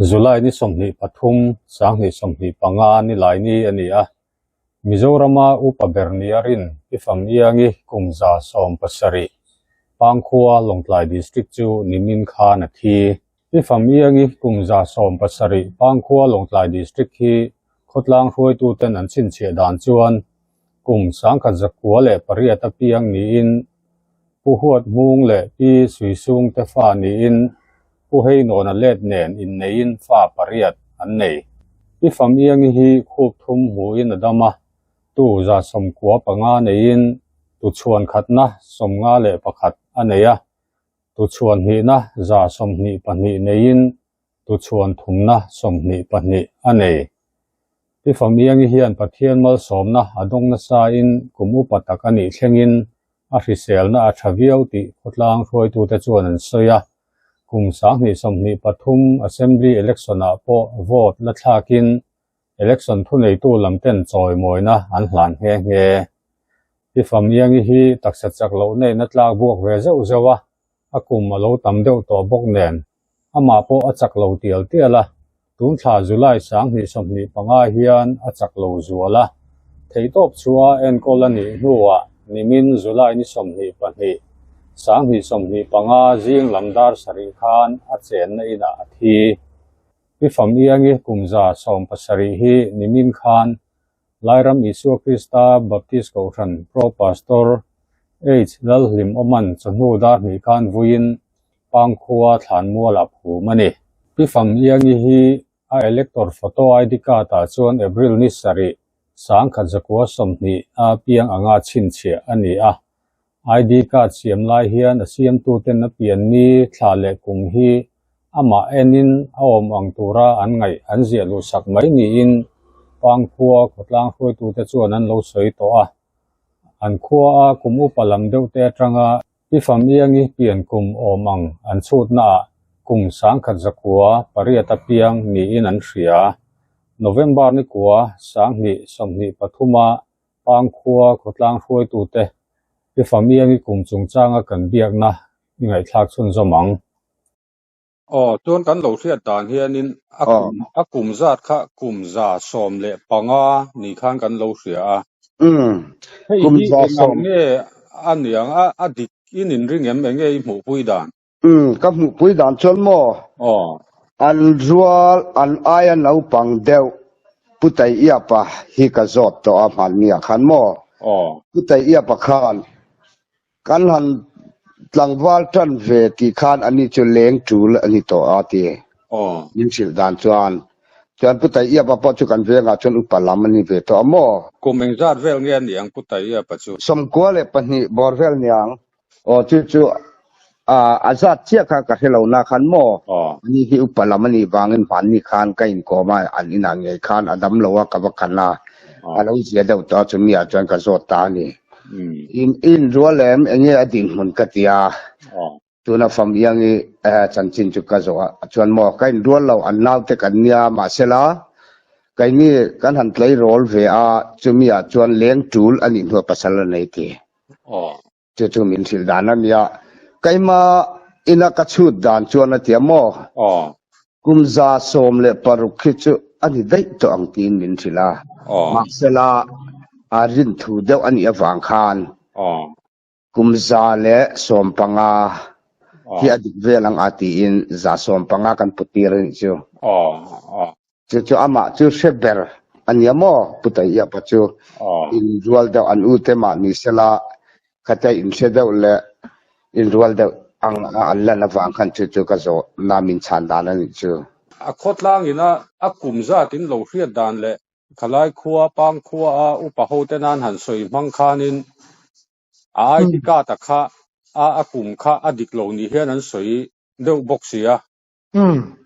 July ni 23, 2025 Nilaini a ni a, Mizorama upa ber nia rin Pi Famiangi kum 70 Pangkhua Lawngtlai District chu nimin khan a thi. Pi Famiangi kum 70 Pangkhua Lawngtlai District hi khawtlang hruaituten an chhinchhiah dan chuan kum 1908 a piang niin Pu Huat Hmung leh Pi Suisung te fa niin Pu Heinawn a let nen inneiin fa pariat an nei. Pi Famiangi hi khup thum hmuin a dam a, tu 95 neiin tu chhuan khatna 51 a nei a, tu chhuan hnihna 22 neiin tu chhuan thumna 22 a nei. Pi Famiangi hian Pathian malsawmna a dawng nasain kum upa tak a nih thlengin a hriselna a tha viau tih khawtlang hruaitute chuan an sawi a. Kum 2023 Assembly Election-ah pawh vote la thlakin election thuneitu lamten chawimawina an hlan nghe nghe. Pi Famiangi hi taksa chak loh neihna tlak buak ve zeuh zeuh a, a kum a lo tam deuh tawh bawk nen amah pawh a chak lo tial tial a, tun thla July 2025 hian a chak lo zual a, theihtawp chua enkawl a nih hnuah nimin July ni 22, 2025 zing lam dar sarih khan a chenna inah a thi. Pi Famiangi kum 70 hi nimin khan Lairam Isua Krista Baptist Kohhran Pro Pastor H Lalhlim Awman chawhnu dar hnih khan vuiin Pangkhua Thlanmualah phum a ni. Pi Famiangi hi a elector photo ID card ah chuan April ni sarih 1920 a piang anga chhinchhiah a ni a. ID card siam lai hian a siamtuten a pian ni thla leh kum hi amah enin a awm ang tura an ngaih an ziah luhsak mai niin Pangkhua khawtlang hruaitute chuan an lo sawi tawh a. An khua a kum upa lam deuh te atanga Pi Famiangi pian kum awm ang an chhutnaah kum 1908 a piang niin an hria. November ni kua 2023 a Pangkhua khawtlang hruaitute Pi Famiangi kum chungchanga kan biakna i ngaihthlak chhunzawm ang. Aw, chuan kan lo hriat dan hianin a kum a kum zat kha kum 15 ni khan kan lo hria a. Hei Kum hi za eng ang sawm. nge a niang a a dik in inring em eng nge i hmuhpui dan? Ka hmuhpui dan chuan maw? Aw. An rual an aia naupang deuh Pu Tai Iapa hi ka zawt tawh a hmanni-ah khan maw? Aw. Pu Tai Iapa khan kan han tlangval tan ve tih khan ani chu leng tul a ni tawh a ti. Aw. Min hrilh dan chuan. Chuan Pu Tai Iapa pawh chu kan vengah chuan upa lam a ni ve tawh a maw? Kum engzat vel nge a ni ang Pu Tai Iapa chu? 92 bawr vel niang. Aw chu chu a zat chiah kha ka hre lo na khan maw? Aw. Ani hi upa lam a nih vangin hmanni khan ka inkawm a, an inah ngei khan a dam lo a ka va khan a, a lo zia deuh tawh a chumi ah chuan ka zawt ta a ni. In inrual em enge a dinhmun ka ti a, tuna Famiangi chanchin chu ka zawh a chuan maw ka inrual lo an naute kan nia mahsela keini kan han tleirawl ve a chumi ah chuan leng tul a nih hnuah pasal a nei ti. Aw. Chu chu min hrilh dan a nia. Keima ina ka chhut dan chuan a tia maw? Aw. Kum 16 khi chu a ni daih tawh ang tiin min hrilh a. Aw. Mahsela a rin thu deuh a nih avang khan. Aw. Kum 115 hi a dik vel ang a tiin 115 kan put tir a nih chu. Aw. Aw. Chu chu amah chu hre ber a nia maw? Pu Tai Iapa chu inrual deuh an u te mah ni sela khatia inhre deuh leh inrual deuh ang a an lan avang khan chu chu ka zawh na min chhan dan a nih chu. A khawtlangin a a kum zat in lo hriat dan leh khalai khua pang khua a upa ho te nan han sawi hmang khanin a ID card a kha a a kum kha a dik lo ni hian an sawi deuh bawk si a.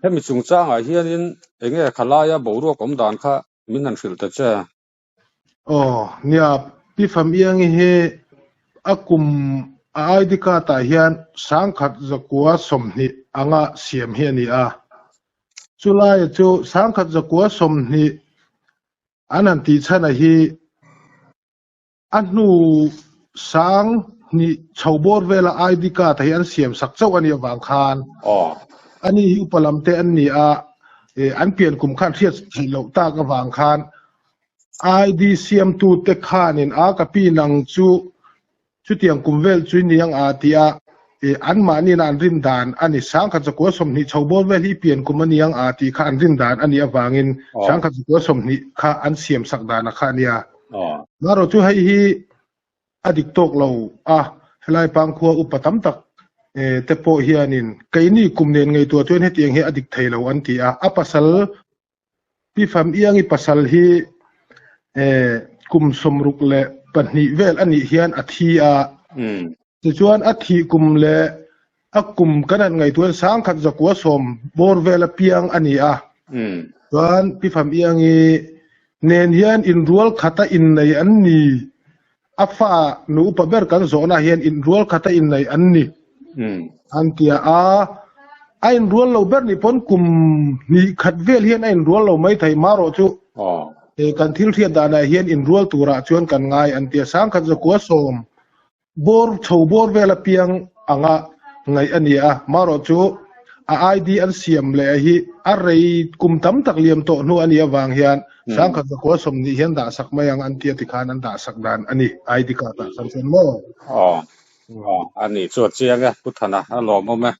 Hemi chungchangah hianin enge khalaia boruak awm dan kha min han hrilh ta che. Aw, nia, Pi Famiangi hi a kum a ID card ah hian 1920 anga siam hi a ni a. Chulaia chu 1920 an han tih chhan a hi a hnu sang hnih chho bawr vela ID card hi an siam sak chauh a nih avang khan Aw. ani hi upa lam te an ni a. an pian kum khan hriat theih loh tak avang khan ID siamtute khanin a ka pi nang chu chutiang kum vel chu i ni ang a ti a, anmahniin an rin dan a ni. Sangkhat zakua 20 chho bawr vel hi i pian kum a ni ang a tih kha an rin dan a nih avangin sangkhat zakua 20 kha an siam sak dan a kha a nia. Marawh chu hei hi A dik tawk lo a, helai pangkhua upa tam tak te pawh hianin keini kum nen ngaihtuah chuan hetiang hi a dik thei lo an ti a. A pasal, Pi Fam Iangi pasal hi kum 62 vel a nih hian a thi a. Tichuan a thih kum leh a kum kan han ngaihtuah hian 1110 bawr vel a piang a ni a. Chuan Pi Fam Iangi nen hian inrual khata innei an ni. A fa nu upa ber kan zawhna hian inrual khata innei an ni an ti a. A inrual lo ber nih pawn kum hnih khat vel hian a inrual lo mai thei marawh chu kan thil hriat danah hian inrual turah chuan kan ngai an ti a. 1110 Bawr chho bawr vel apiang anga ngaih a ni a, marawh chu a ID an siam leh hi a rei kum tam tak liam tawh hnu a nih avang hian 1120 hian dah sak mai ang an tia tikhan an dah sak dan a ni ID card ah khan chuan maw? Aw, aw, a nih chu a chiang e, Pu Thana, a lawmawm e.